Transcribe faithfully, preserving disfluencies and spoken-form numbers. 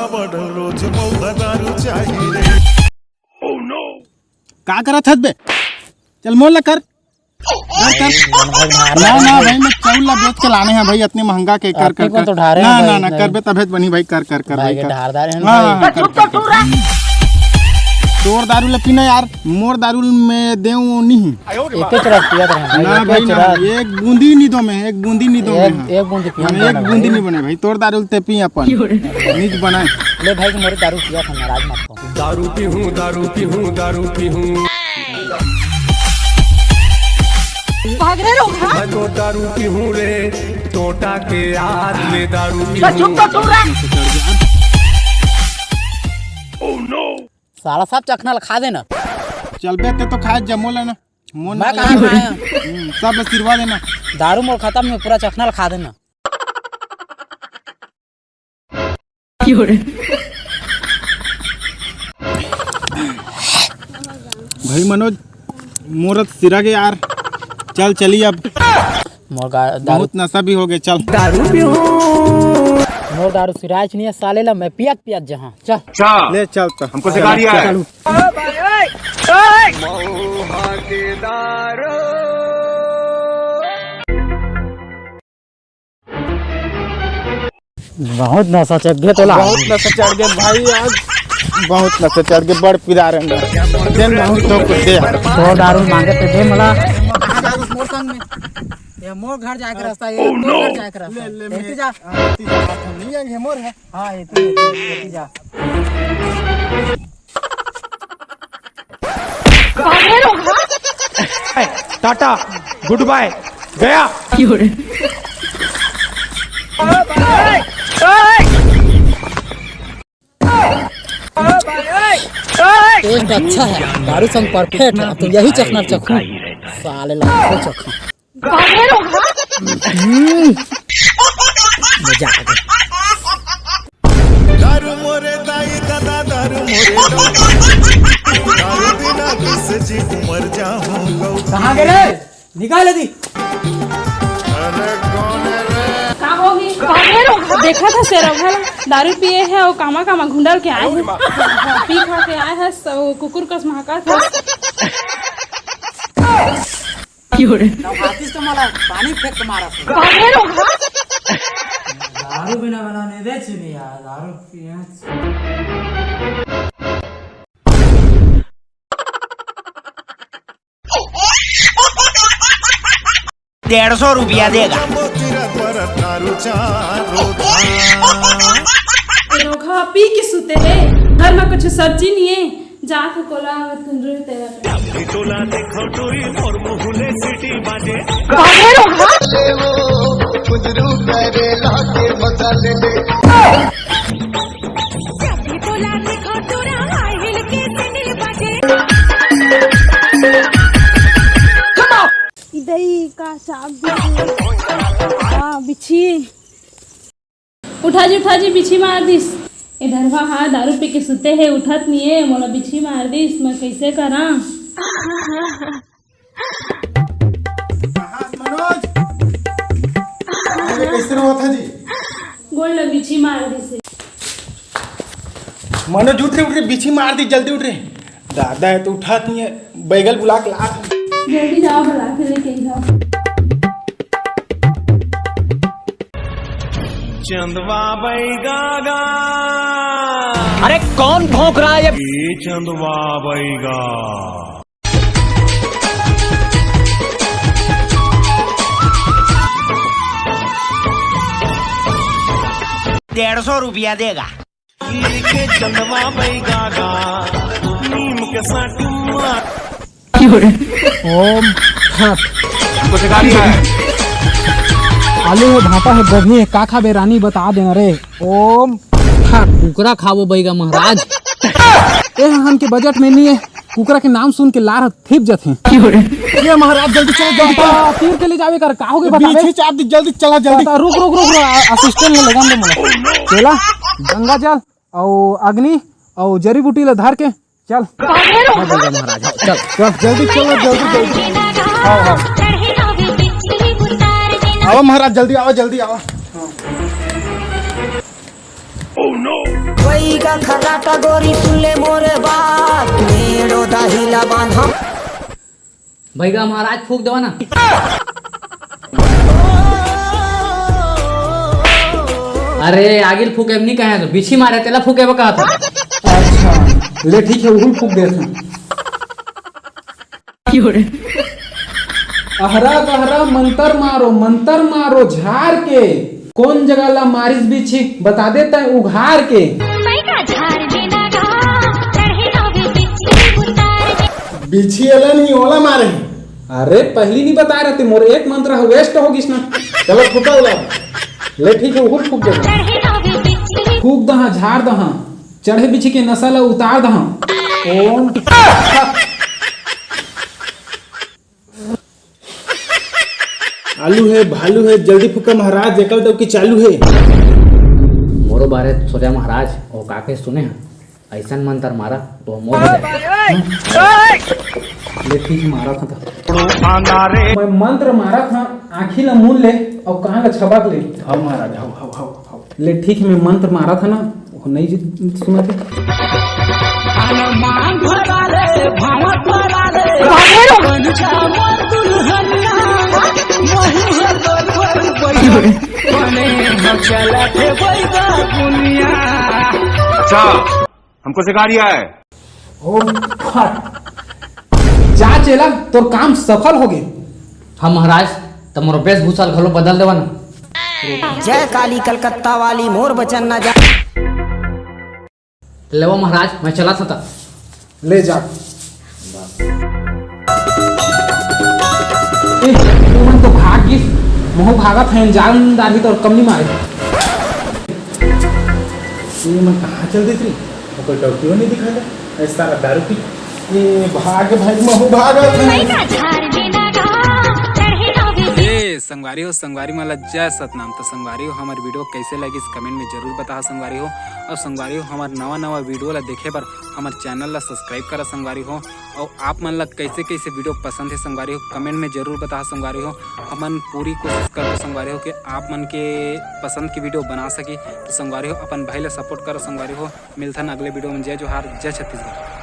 रोज मौका दारू चाहिए रे। का करत हस बे? चल मोर ला कर। कर, कर। ना, ना भाई, मैं चाउर ला बेच के लाने हैं भाई, अतने महंगा के कर, कर, कर। ना, ना, ना, करबे तभे तो बनही भाई, कर, कर, कर भाई, कर। हाँ, हाँ, हाँ, कर, कर, कर। तोर दारू ला पीना यार, मोर दारू में देऊ नहीं। एक ही चुरा पिया था भाई, ना एक ही भाई, ना, चुरा। एक बूंदी नहीं दो मैं, एक बूंदी नहीं दो मैं, एक, हाँ। एक बूंदी पिया हाँ, था एक ना बूंदी भाई। नहीं बने भाई, तोर दारू ते पी अपन। निज बनाए। ले भाई, मोरे दारू पिया था, नाराज मत हो। दारू पीहूँ, दारू पीहूँ, दारू पीहूँ। भाग रहे लोग, हाँ? मैं तो दारू पीहूँ रे, टोटा के याद ले दारू पीहूँ। चुप तो, चुप रह। साला सब चखना ला खा देना। चल बे, ते तो खाए जमो लेना। मोन मैं वाला कहाँ खाया? हम्म, सब आशीर्वाद है ना। दारू मोर खत्म में पूरा चखना ला खा देना। भाई मनोज, मोर सिरा के यार, चल चली अब। मोर गा-, दारू बहुत नशा भी हो गए, चल। दारू पीऊँ। मोर दारू सिराज नहीं है साले ला, मैं पियत पियत जहाँ। चल। अच्छा, ले चल तो। हमको सिखा दिया है। चल। बहुत नशा चढ़ गया तोला। बहुत नशा चढ़ गया भाई, आज बहुत नशा चढ़ गया, बड़ पिला रहे हैं। दे ना, बहुत तो कुछ दे। तो दारू मांगे तो दे मला। मोर संग में। ये मोर घर जाए के रास्ता, ये तोर घर जाए के रास्ता। ले, ले, ये मैं जा। हाँ, ये तीजा हाथ में नहीं है, ये मोर है। हाँ, ये तीजा, ये तीजा। टाटा, गुड बाय, गया। टेस्ट अच्छा है, दारू संग परफेक्ट है। अब तो यही चखना चखो, साले लाखों चखो। हम्म। मजा आ गया। दारू मोरे दाई दादा, दारू मोरे दाई। दारू बिना कैसे जी मर जाऊं गौ। कहाँ गए रे? निकाल दी। अरे कौन है रे? का होगी? देखा था शेरवा ला, दारू पिए है और कामा कामा घुंडल के आए हैं। पी खा के आए हैं, सब कुकुर कस महका था। क्यों रे? नौहातीस तो मला पानी फेंक के मारा था। दारू बिना बना नहीं दे चीनी यार, दारू पिए। डेढ़ सौ रुपया देगा। रोगहा पी के सुते हे, घर में कुछ सब्जी नहीं है, जात कोला कुंदरू तेरा। इदई का चाप दे। हाँ, बिच्छी। उठा जी, उठा जी, बिच्छी मार दिस। ए धरवा हा दारू पी के सुते हे, उठत नहीं है, मोला बिच्छी मार दिस, मैं कैसे करा? कहाँ से मनोज? अरे कैसे रहो था जी? गोड़ ल बिच्छी मार दिस। मनोज उठ रे, उठ रे, बिच्छी मार दी, जल्दी उठ रे। दादा है तो उठात नहीं है, बैगल बुला के ला। जल्दी जाओ, बुला के लेके जाओ। चंदवा बैगा गा। अरे कौन भौंक रहा है ये? ये चंदवा बैगा। डेढ़ सौ रुपया देगा। के चंदवा बैगा गा, नीम के साथ मार। ओम फट। कुछ गाली है। आलू है, भाटा है, गोभी है, का खाबे रानी बता देना रे। ओम फट। कुकरा खाबो बैगा महाराज। ए, हमन के बजट में नहीं है, कुकरा के नाम सुन के लार थिप जथे। ये महाराज जल्दी चलो, जल्दी चलो। तीर के ले जावे कर, का हो गए बतावे? पीछे चाप दी, जल्दी चला, जल्दी। रुक, रुक, रुक, रुक, असिस्टेंट ने लगन दे मोला। चला, गंगा जल अउ अग्नि अउ जड़ी बूटी ला धर के चल। हाँ, बोल दे महाराज, हाँ, चल, चल। जल्दी चलो, जल्दी, जल्दी। आओ, आओ। आओ महाराज, जल्दी आओ, जल्दी आओ। हाँ। Oh no! वही का खर्राटा गोरी सुन ले मोरे बात, मेड़ो दाही ला बांधम। भैया महाराज फूक देवा ना। अरे आगिल फूके नहीं कहे तो बिछी मारे तेला फूके कहा था। अच्छा ले ठीक है, उहुल फूक देत हन। अहरा गहरा मंतर मारो, मंतर मारो झार के। कोन जगह ला मारिस बिछी बता दे तैं उघार के। पैका झार में ना गा, चढ़े ना वे बिछी उतार के। बिछी एला नहीं ओला मारे। अरे पहली नहीं बताए रहते, मोर एक मंत्र ह waste हो गिस ना। चलो फूका उला। ले ठीक है, उहुल फूक दे। चढ़े ना वे बिछी। फूक दहा, झार दहा, चढ़े बिछी के नशा ला उतार दहा। ओम। आलू है, भालू है, जल्दी फूका महाराज, एकल डौकी चालू है। मोरो बारे सोचा महाराज, वो काके सुने हैं, ऐसन मंत्र मारा तो हम मर जाए। ले ठीक है, मारा था। मैं मंत्र मारा था, आँखी ला मूंद ले और कान ला छबाक ले। हाँ महाराज, हाँ, हाँ, हाँ, हाँ। ले ठीक है, मैं मंत्र मारा था ना, वो नहीं जी-, सुना थे। हनुमान भरा रे, भावत भरा रे, बन जा मोर दुल्हनिया, वही है तोर पर बैठा, बने हम चला थे बैठा दुनिया। अच्छा, हमको सिखा रिया है। ओ फट। जा चेला, तोर काम सफल हो गे। हाँ महाराज, त मोर वेशभूषा ल घलो बदल देवा ना। जय काली कलकत्ता वाली, मोर बचन ना जा। लेवा महाराज, मैं चला था। ले जा। ए, तुमन तो भाग गिस, महू भागत हन, जान डारही तो कम नहीं मारे। ये मन कहाँ चल देत रही? ओकर डौकियो नहीं दिखा था। ऐसा दारू पी। ये भाग भाई, महू भागत हन। ए संगवारी हो, संगवारी मन ला जय सतनाम। तो संगवारी हो, हमर video कैसे लगिस comment में जरूर बताहा संगवारी हो। और संगवारी हो, हमर नवा नवा video ला देखे बर हमर channel ला subscribe करा संगवारी हो। और आप मन ला कैसे कैसे video पसंद है संगवारी हो, comment में जरूर बताहा संगवारी हो। हमन पूरी कोशिश करबो संगवारी हो कि आप मन के पसंद की video बना सकी। तो संगवारी हो, अपन भाई ला support करा संगवारी हो। मिलथन अगले video में। जय जोहार, जय छत्तीसगढ़।